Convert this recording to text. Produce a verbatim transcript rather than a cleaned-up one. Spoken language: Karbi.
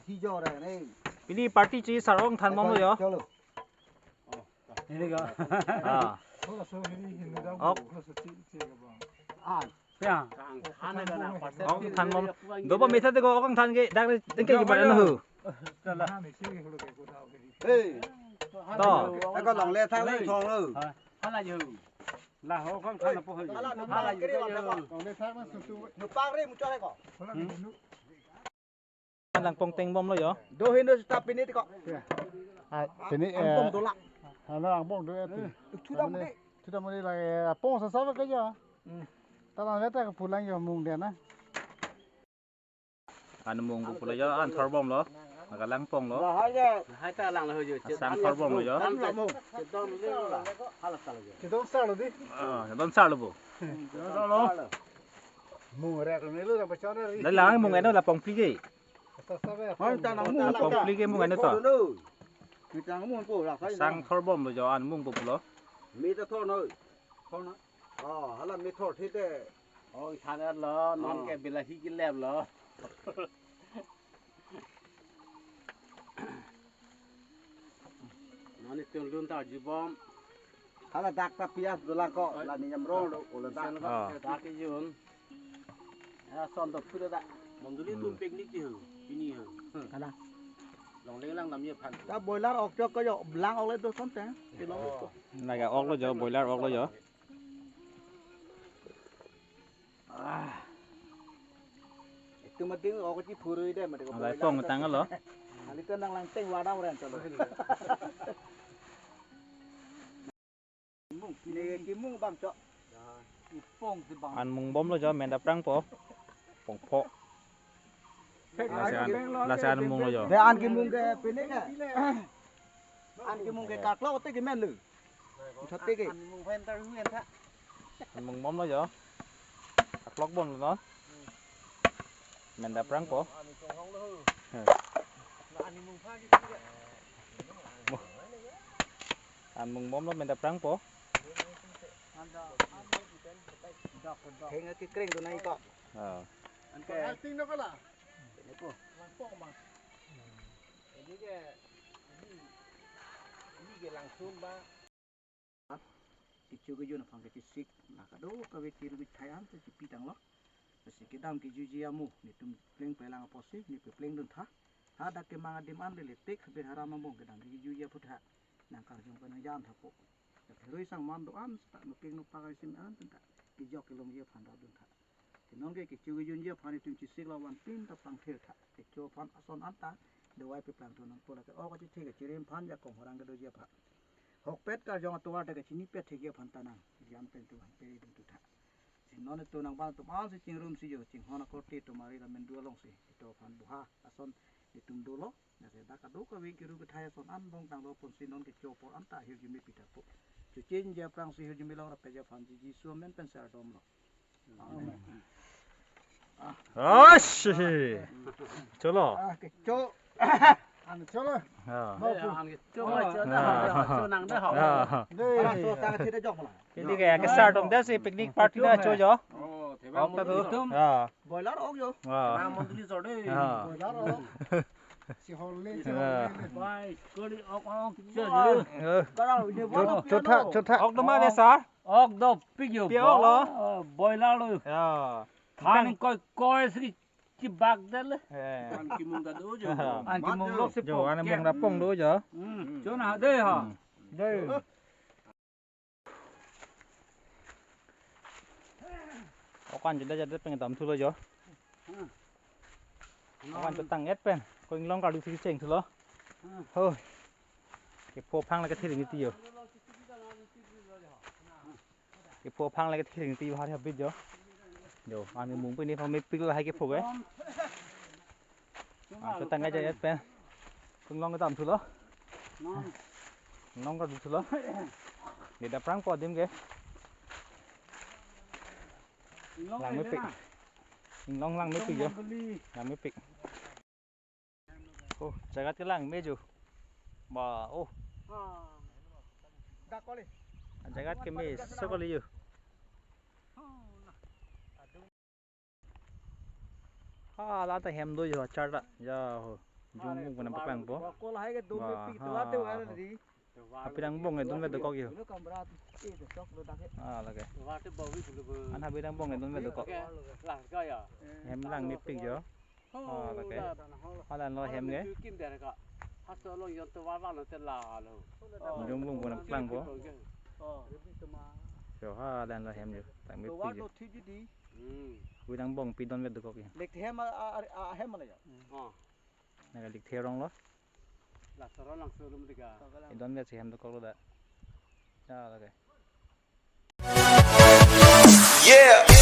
Tijor ne. Pini party chi sar ok than bomlo jo. Cholo. Ini ko. Ah. Ok. Ah. Ya. Ok than bom. Doba mesa te ko ok than ke dak tengke ke pada nahu. Hey. To. Ako longle thang le thong lo. Hala jo. La ho ok than po ho. Hala no. Hala jo. Longle thang na sutu. No pang re muchot ko. Langpong teng bomlo jo. Do hin do stop pini ko. Ah, pini, angbong eh, dola. Ano angbong do ati. Thuda muni. Thuda muni lagi, eh, apong sasa ba kaja. Hmm. Talang veta ke pulang jo mung dia na. An mung ko pulo jo, an thor bomlo. Maka langpong lo. Lahai ta lang lo jo. Sang thor bomlo jo. Chedon sa lo di. Ah, chedon sa lo bo. Mung rek melu na pachana ri. Dah lang mung eno la pongpli ke. Asa sabe. Hon ta nang mung. La pongpli ke mung eno to. Mi ta nang mung ko la sai. Sang thor bomlo jo an mung ko pulo. Mi ta thor noi. Thor noi. Oh, hala mi thor thite. Oh, than lo, non ke bilahi ke lem lo. Non itum lun ta jibom. Hala dak ta pias dolang ko, la ni jam rong do, ko la dak. Ah. Dak ke jun. Ya, son do pura dak. Mondoli tum picnic di ho, pini ho. Kada. Longle lang dam ye phan. Ta boiler ok chok ko jo, blang ok le do son te. Kilo ko. Naga ok lo jo, boiler ok lo jo. Ah. Itu mati ok chi phurui de mati ko. Alai pong tang lo. Ali kan nang lang teng wadam ren cholo. Ni kimung bang chok. Ipong ti bang. An mung bomlo jo menda prang po. Pong pho. Lasi an, lasi an mung lo jo. Be an kimung ke pini ke. An kimung ke kaklok te kimen lu. Thate ke. An mung phen tar hu en tha. An mung bomlo jo. Kaklok bomlo non. Menda prang po. He. An mung bomlo menda prang po. Heng ke kring tu nai ko. Ah. An ke acting no kala. Ini ko. Ini ke, ini, ini ke langsung ba. Kecho kejun aphan kechesik, la kadokave kiru kethai an si chipitanglo. Lasi kedam kejuiji amo, netum pleng pelang apotsi, ne pepleng dun tha. Hadak kemang adim an lele tik, habit haram angbong kedam kejuiji aphuthak. Nang karjong pen nang jan tha po. Dak herui sang man do an, seta nupik nupak ai sim an, tun tha. Kejok kelongji aphan dap dun tha. Te non ke kecho kejunji aphan itum chesik la vanpin ta pangthir tha. Kecho aphan ason anta dovai peplang thu nangpo lake ok kachethe kechirim aphan jakong horang kedoji aphan. Hokpet karjong atovar ta kachinipet thekji aphan ta nang jan pen tu han pe dun tu tha. Si non itum nang bang atum an si chingrumsi jo chinghon akorte atum ari la mendu alongsi. Ito aphan buha ason itum dolo. Lasi dak kadokave kiru kethai ason angbong tanglo ponsi non kecho apor anta ahirjume pi tha po. Chochiniji aphrangsi ahirjume longrap peji aphan Jisu amen pen si ardomlo. Amen. Ashi. Cholo. Ah, kecho. An cholo. Ah. An kecho, ah, cho nang dah. Ah. Dei. Ala so tang chete jok mala. Pini ke, ke start hong dah si picnic party na cho jo. Oh, theba. Ok ta tu. Itum. Ah. Boiler ok jo. Ah. Nang mondoli jor dei. Ah. Boiler ok. Si hol le, si hol le. Bai, kori ok ok. Cho jo. Eh. Kalau ini boiler. Cho tha, cho tha. Ok do ma de sir. Ok do pik jo. Pik ok lo. Boiler lo. Ya. Than koi koi si chibak del. Eh. An kimung ta do jo. An kimung lok si jo, pong an ke. Mung ta pong do jo. Hmm. Cho na dei ha. Hmm. Dei. Ok an jeda jeda pen dam thulo jo. Ok an petang et pen. Ko inglong kardu si cheng thulo. Ho. Kepho aphan la kethiling ti jo. Kepho aphan la kethiling ti bahar habit jo. Jo, an mung pini phan mepik lahai kepho ke. Ah, petang aja ya pen. Inglong kedam thulo. Inglong kardu thulo. Dei dak prang po adim ke. Lang mepik. Inglong lang mepik jo. Lang mepik. Oh, jagat ke lang me jo. Ba, oh. Jagat ke me so kali jo. Ha, la ta hem do jo, char ta. Ya ho. Jongbong pu nangpaklangpo. Kol hai ke dum Wah, pik ha, tuat te ha, wala ha. Di. Hapi dangbong e donvet dokok yo. Ilo kamera tu, eh, dokok lo dak he. Ah, lake. Wate bawi dulu bu. An hapi dangbong e donvet dokok. Oke, lah kaya. Hem lang mepik yo. Oh, Ah, lake. Lah. Halanlo hem ke. Kim der ka. Haso lo yon to wa wa lo te la lo. Jongbong pu nangpaklangpo. Oh. Yo, halanlo hem yo. Tang To wa mepik yo. To thik di. Hmm. Hapi dangbong pi donvet dokok yo. Lek hem a, a, a, hem la ya. Oh. Nangkalik therong lo. La sorong lang sulum dika. E donvet si hem dokok lo da. Ya, lake. Yeah.